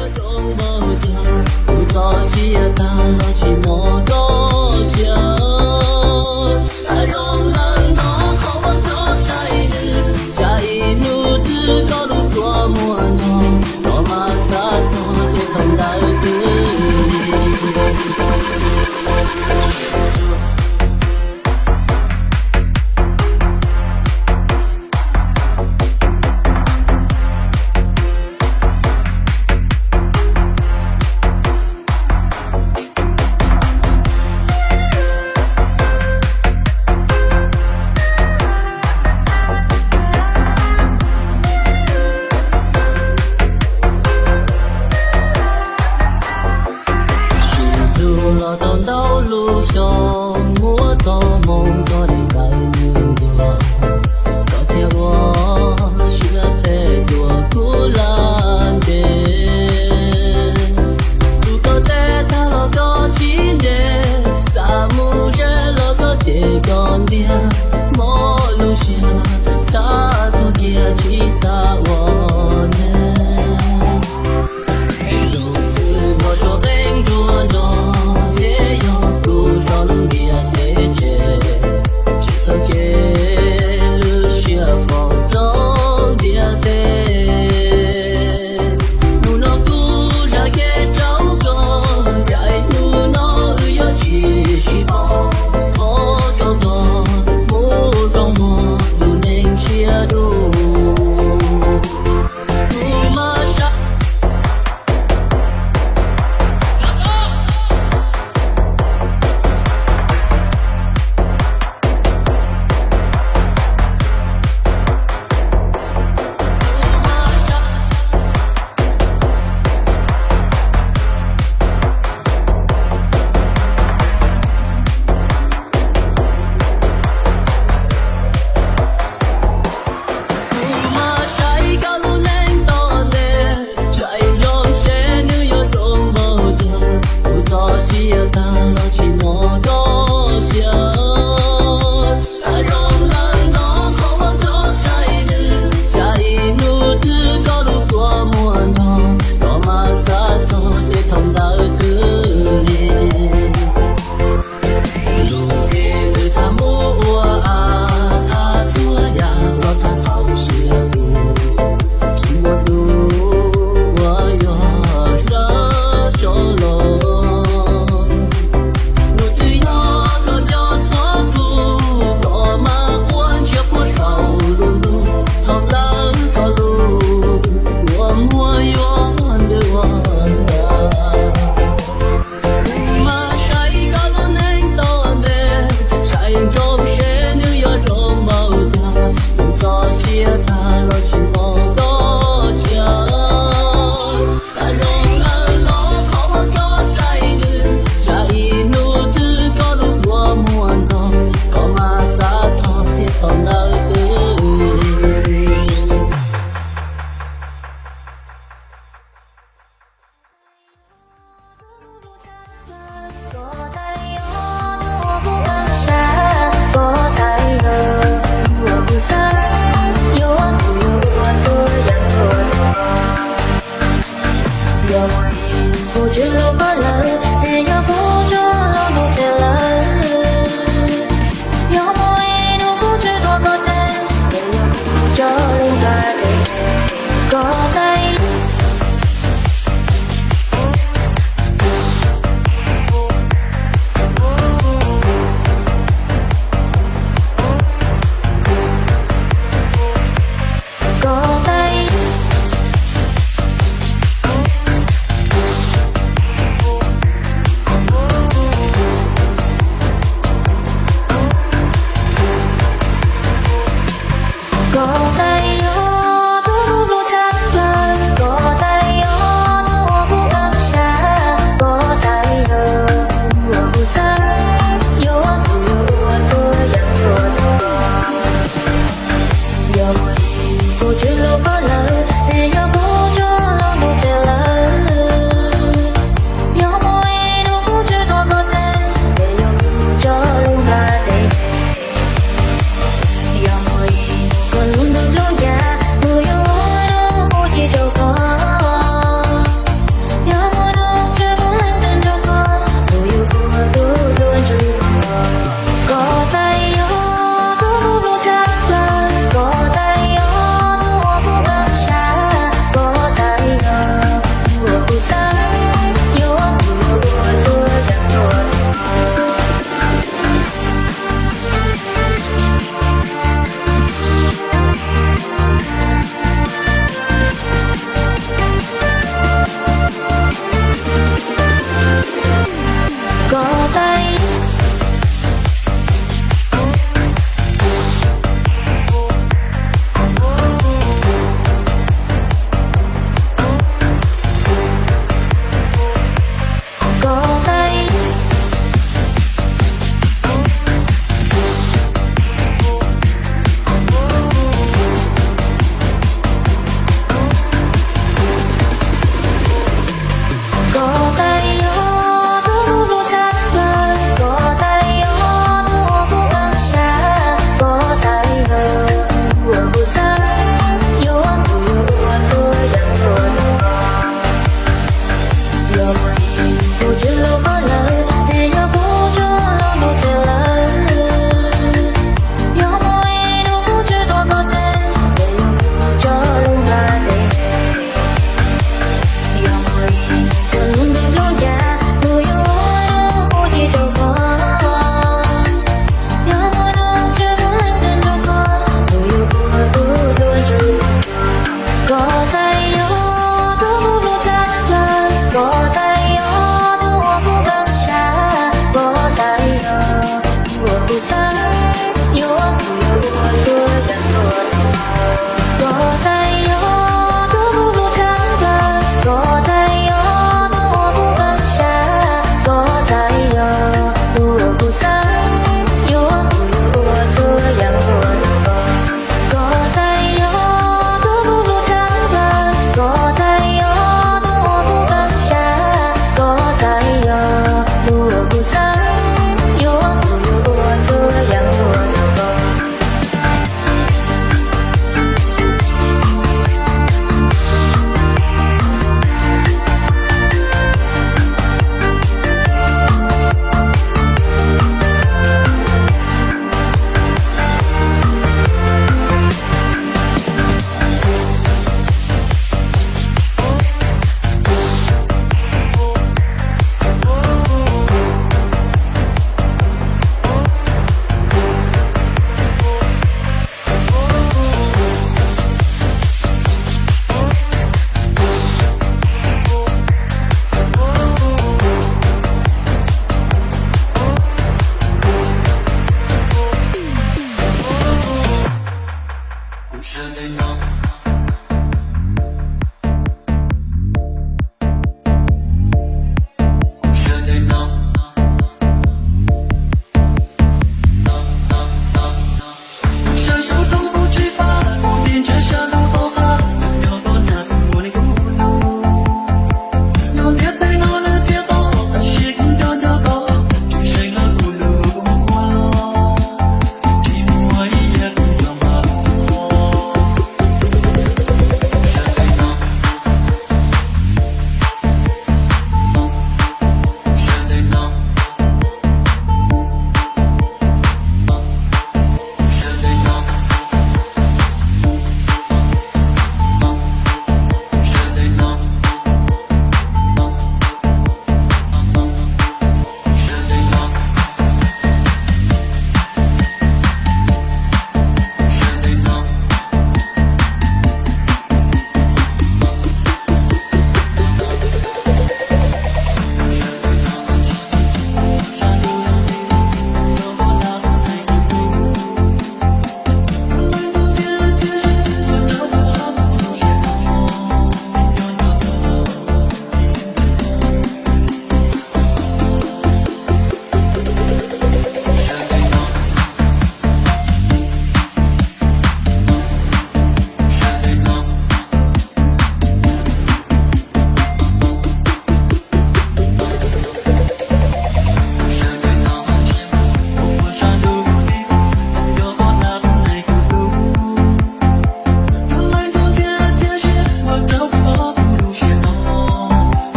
Zoo npaum cas kuv txoj sia tag los tsis mos koj siab. Xav zoo lawm hnov qhov uas koj xaiv nws, tsam ib hnub twg koj lub kua muag no, koj mam xav txog thiab thaum ntawd twb lig. Tsis tug los tau ntau lub xyoo, muab txoj hmoo koj deev ntawm nws ntuag, koj thiaj ua siab phem dua kuv laj ntseg. Tus koj teb tag los koj tsis nres, xav mus ze los koj cem koj ntiag, mob lub siab xav tuag kiag tsis xav ua neeg. Lub xwm npog suab qeeb nruab nrog, ces yog kuv zov lub ntiaj teb tseg, tsis txhob kev lub siab faus rau ntiaj teb. Hnub no kuv zam kev rau koj, ncaim hnub no wb yuav tsis sib paub, thov rau koj mus zoo muag tus neeg siab dub. Kuv mas saib Kuv mas saib koj lub neej tom ntej, saib nroo seb nws yuav zoo npaum cas. Kuv txoj sia tag los tsis mos koj siab. Xav zoo lawm hnov qhov uas koj xaiv nws, tsam ib hnub twg koj lub kua muag no, koj mam xav txog ces thaum ntawd twb lig. Lub ntiaj teb tham mus ua av, tham txhua yam los tham txaus siab tus, tsis muaj tus uas yog sab tso los. Nws twb yog koj cov txhob kuv, koj mas quaj ntsiag quaj saum lub ntuj, thaum ntawd koj lub kua muag yuav ntws ua cas. Kuv mas saib koj lub neej tom ntej, saib nroo seb nws yuav zoo npaum cas. Kuv txoj sia tag los tsis mos koj siab. Xav zoo lawm hnov qhov uas koj xaiv nws, tsam ib hnub twg koj lub kua muag no, koj mam xav txog thiab thaum ntawd twb lig.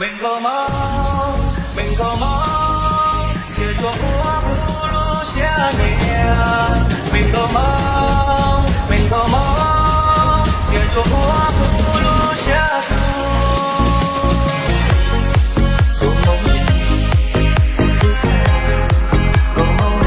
Me nkauj mob, me nkauj mob, cia yuav huab kuv lub siab niam. Me nkauj mob, me nkauj mob, cia yuav huab kuv lub siab tus. Koob Hmoob, Koob Hmoob,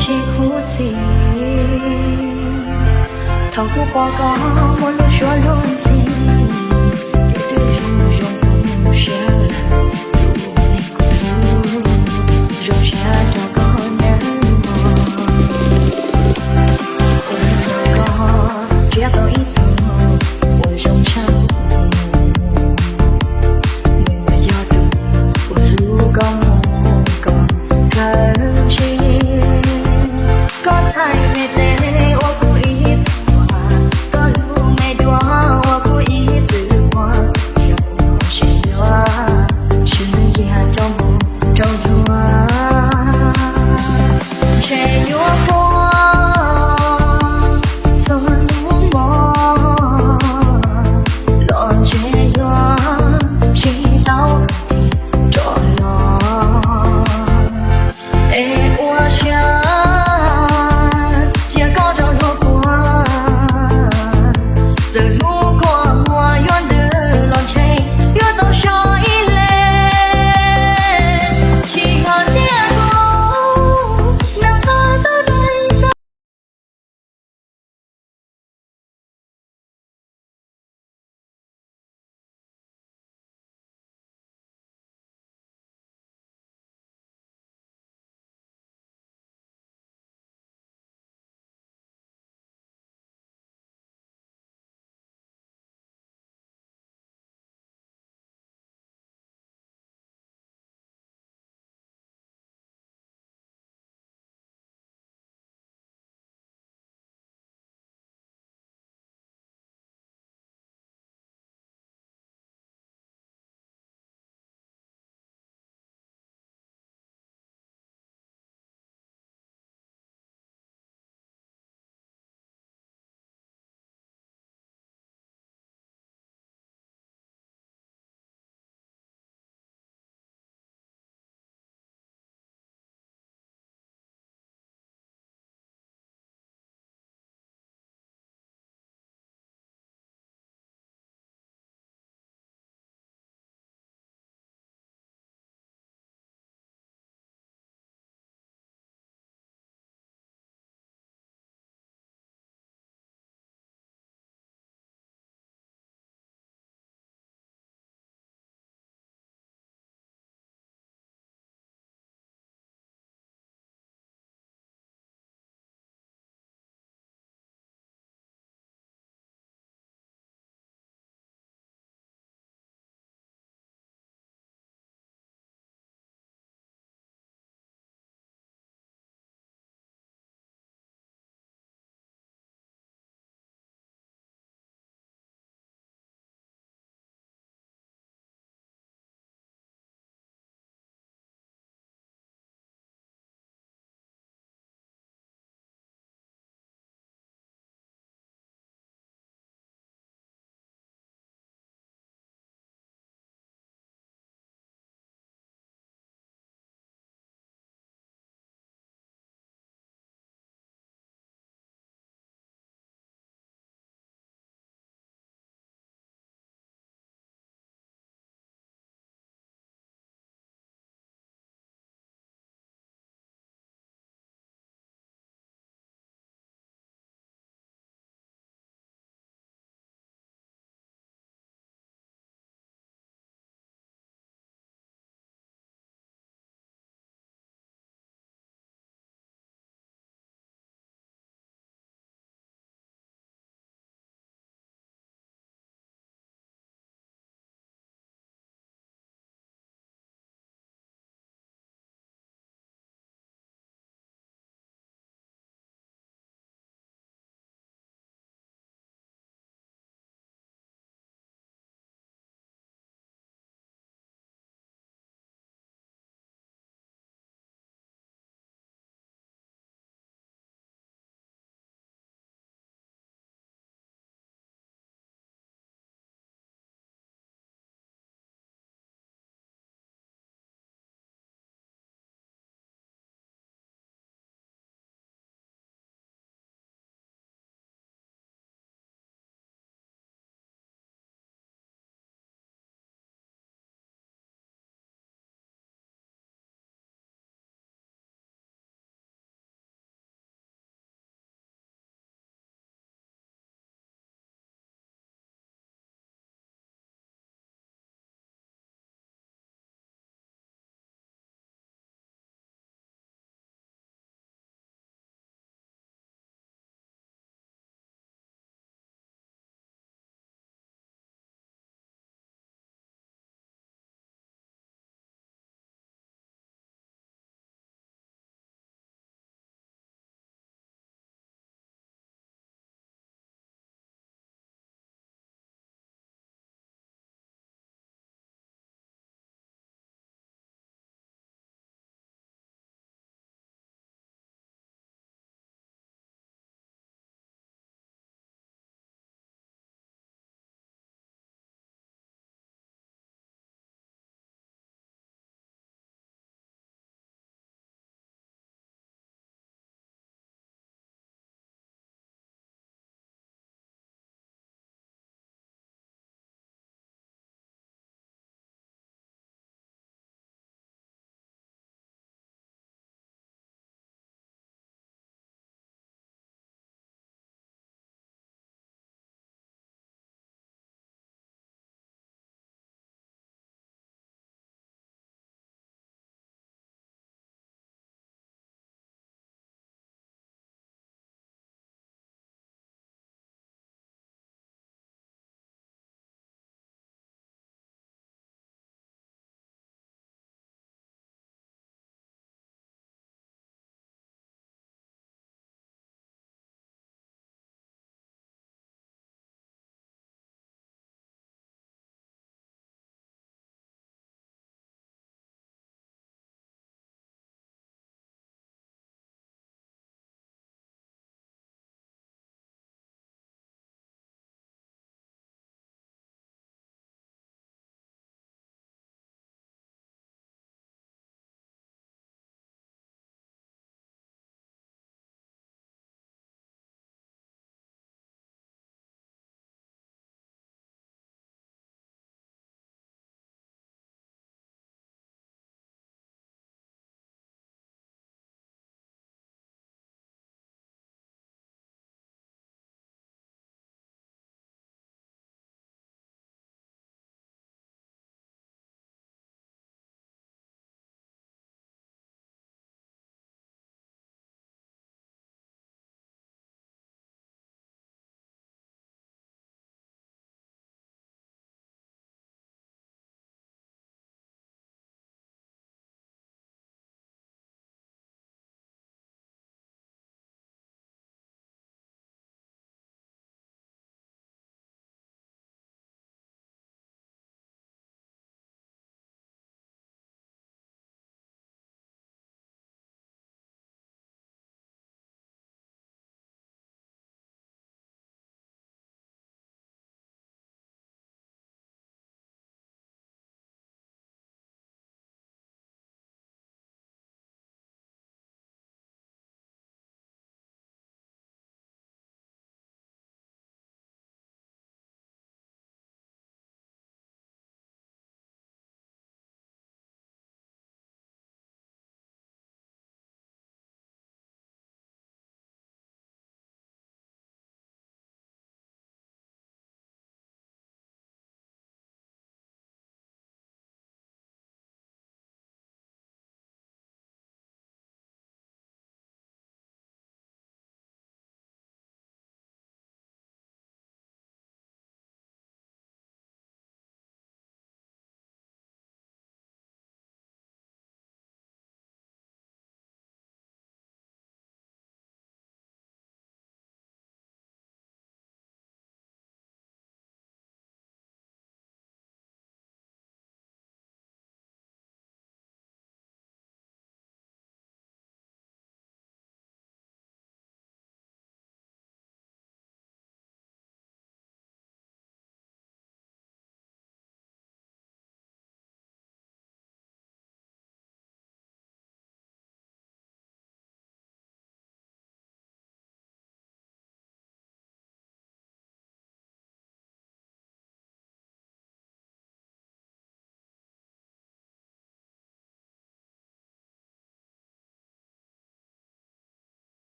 Tsis khuv xim thaum kuv pom koj muaj lub suab luag ntxhi, ces twb zoo zoo siab lawm. Tus neeg kuv hlub zoo siab rau koj nawb mog. Kuv hlub koj, nrhiav tau ib tug uas zoo tshaj kuv, nws yog tus uas hlub koj muaj koj kawg ntshe. Koj txhais me tes ua kuv ib txhais, koj lub me duav ua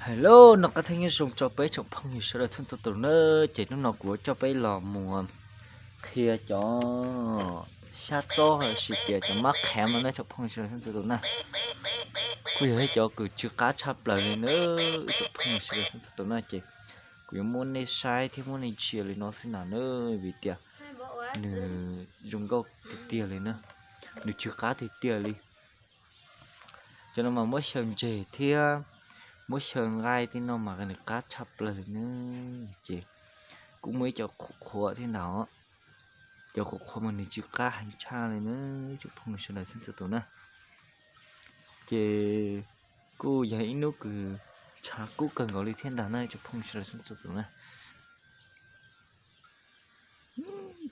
Hello, noj qab thiab nyob zoo rau peb tsoom phooj ywg sawv daws txhua txhua tus na. Ces hnub no kuv yuav coj peb los mus qhia cov xyab txob los sis tias cov mab qhev no na tsoom phooj ywg sawv daws txhua txhua tus na. Kuj yog ib cov kws tsw qab tshaj plaws li na, ib tsoom phooj ywg sawv daws txhua txhua tus na. Ces kuv yuav muab nej saib thiab muab nej ntsia li no xwb na na, vim tias nws zoo nkauj tiag tiag li na, nws tsw qab tiag tiag li. Cov no mas muab xyaw ntseg thiab muab xyaw nqaij tej no mas nws qab tshaj plaws li na. Ces kuj muaj ib co qhuav qhuav thiab ntag os. Cov qhuav qhuav mas nws tsw qab heev tshaj li na, tsoom phooj ywg sawv daws txhua txhua tus na. Ces kuj yog ib hnub kws tshav kub kawg nkaus li thiab ntag na tsoom phooj ywg sawv daws txhua txhua tus na.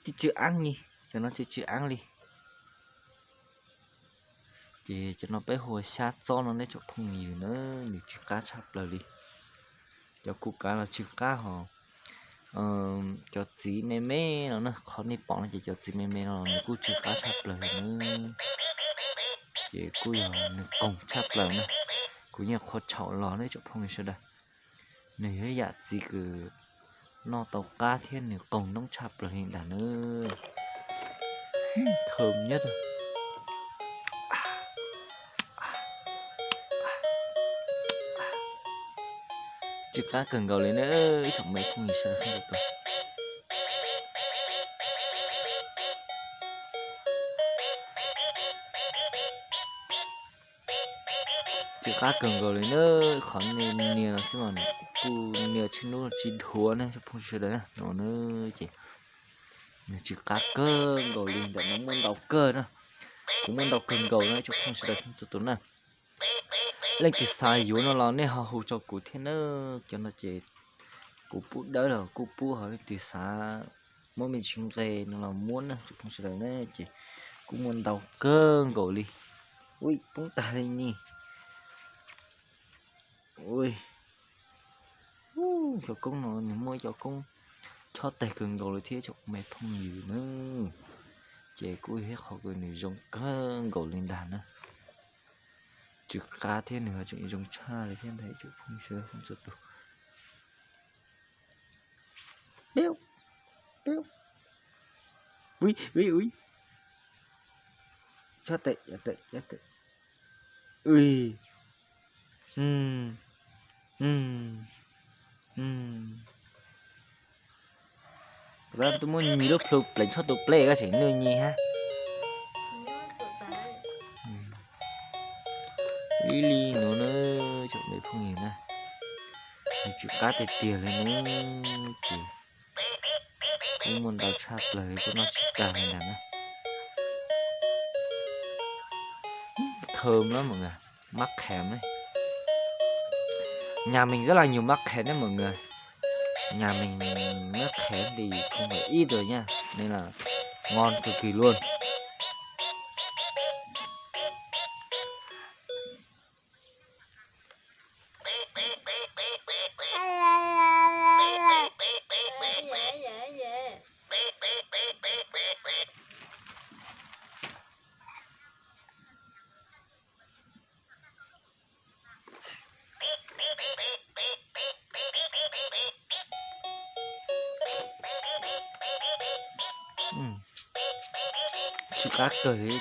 Tib tsw aab li, cov no tsw tsw aab li. Ces cov no peb hu ua xyab txob no ne tsoom phooj ywg na, nws tsw qab tshaj plaws li. Cov kuv kav los tsw qab hos cov txiv me me no na, qhov nej pom no ces cov txiv me me no los nws kuj tsw qab tshaj plaws li na. Ces kuj yog nws qoog tshaj plaws na, kuv yeej qhuav tshaum los ne tsoom phooj ywg sawv daws. Nws yog ib yam txiv kws noj tau qab thiab nws qoog noob tshaj plaws li ntag na. Thơm nhất. Tsw qab kawg nkaus li na, ib tsoom me phooj ywg sawv daws txhua txhua tus. Tsw qab kawg nkaus li na, qhov nias no xwb mas kuj nias tshwj hnub tsis dhuav ne tsoom phooj ywg sawv daws na. No na ces nws tsw qab kawg nkaus li, ntawm no muaj ntau kawg na. Kuv muaj ntau kawg nkaus na tsoom phooj ywg sawv daws txhua txhua tus na. Leej twg xav yuav no los nej ho hu rau kuv thiab na. Cov no ces kuv pub dawb los kuj pub, ho leej twg xav muab me ntsis nqe no los muab na tsoom phooj ywg sawv daws na. Ces kuj muaj ntau kawg nkaus li. Ui, poob tag li ni. Ui, cov koob no nws muaj ib cov koob chob tes kawg nkaus li thiab tsoom me phooj ywg na. Ces kuj yog ib qho kws nws zoo kawg nkaus li ntag na. Tsw qab thiab nws ho tseem zoo tshaj li thiab ntag tsoom phooj ywg sawv daws txhua txhua tus. Ui, ui, ui. Chob tes, chob tes, chob tes. Ui. Kuv tab twb muab nyiag lub plhu pleev txhob tus pleb koj tseem nug nyiag hab. Ib li nuav na, tsoom me phooj ywg na, nws tsw qab tiag tiag li na, ces kuj muaj ntau tshaj plaws li kuj noj tsis tag li ntag na. Thơm lắm mọi người, mắc khém đấy. Nhà mình rất là nhiều mắc khém đấy mọi người. Nhà mình mắc khém thì không phải ít rồi nha, nên là ngon cực kỳ luôn. Tsw qab kawg li,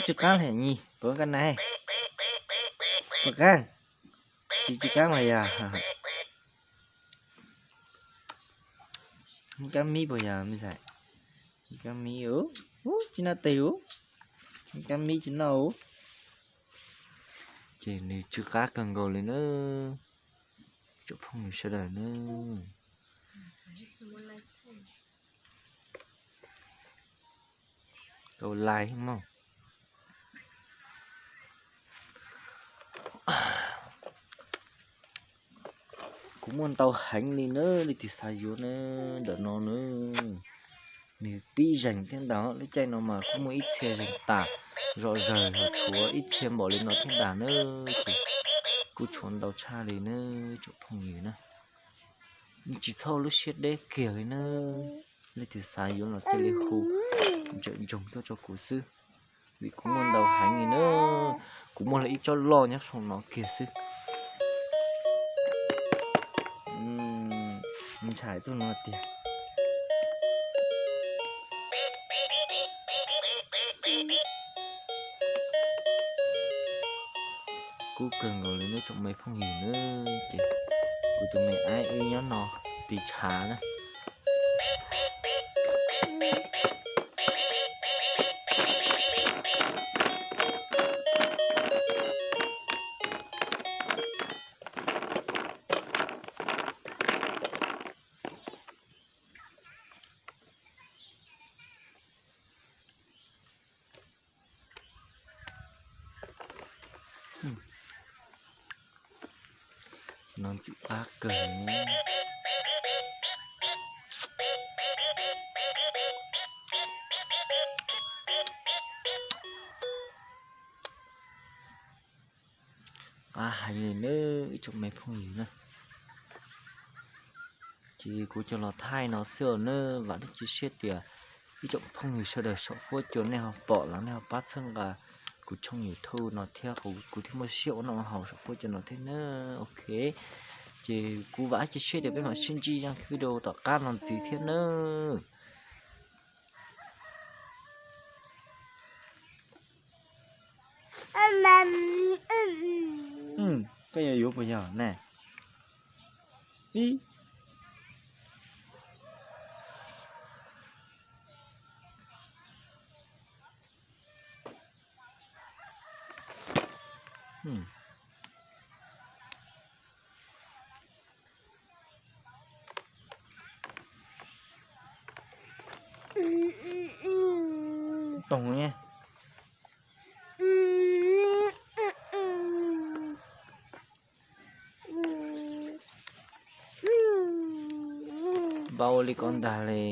tsw qab li nyis, puas kab na, puas kab, tsis tsw qab mas yog, kab mib puas yog me ntxhais, kab mib, tsis noj tes, kab mib tsis noj. Ces nws tsw qab kawg nkaus li na, tsoom phooj ywg sawv daws na. Tau lais mog. Kuv muaj ntau heev li na, leej twg xav yuav na, ntawm no na. Nws pib zeeg thiab ntag, lub caij no mas kuj muaj ib txhia zeeg tas zom zaws, ho tshuav ib txhia npaum li no thiab ntag na. Ces kuj tshuav ntau tshaj li na, tsoom phooj ywg na. Yeej tsis txhob lub siab deb kiag li na. Leej twg xav yuav los cia li hu ntsawm ntsoog tuaj rau kuv xwb. Vim kuv muaj ntau heev li na, kuv muaj li ib tsob loj nyob saum no kiag xwb. Ntshai tuaj no tiag. Kub kawg nkaus li nej tsoom me phooj ywg na, ces kuv tus me aib ib nyob no tiv tshav na. No ntxim qab kawg. Qab heev li na ib tsoom me phooj ywg na. Ces kuv coj los thaij no xwb os na, vam thiab cia siab tias ib tsoom phooj ywg sawv daws saum fuab cua nej ho pom los nej ho pab txhawb nqa kuv channel YouTube no thiab, kuv thiaj muaj siab ua noj ua haus saum fuab cua no thiab na. Ok, ces kuv vam thiab cia siab tias peb mam sib ntsib zaj video tom qab no ntxiv thiab nawb. Koj yuav yuav puas yog ne? Ib. Toog ne. Npau li ko ntag li.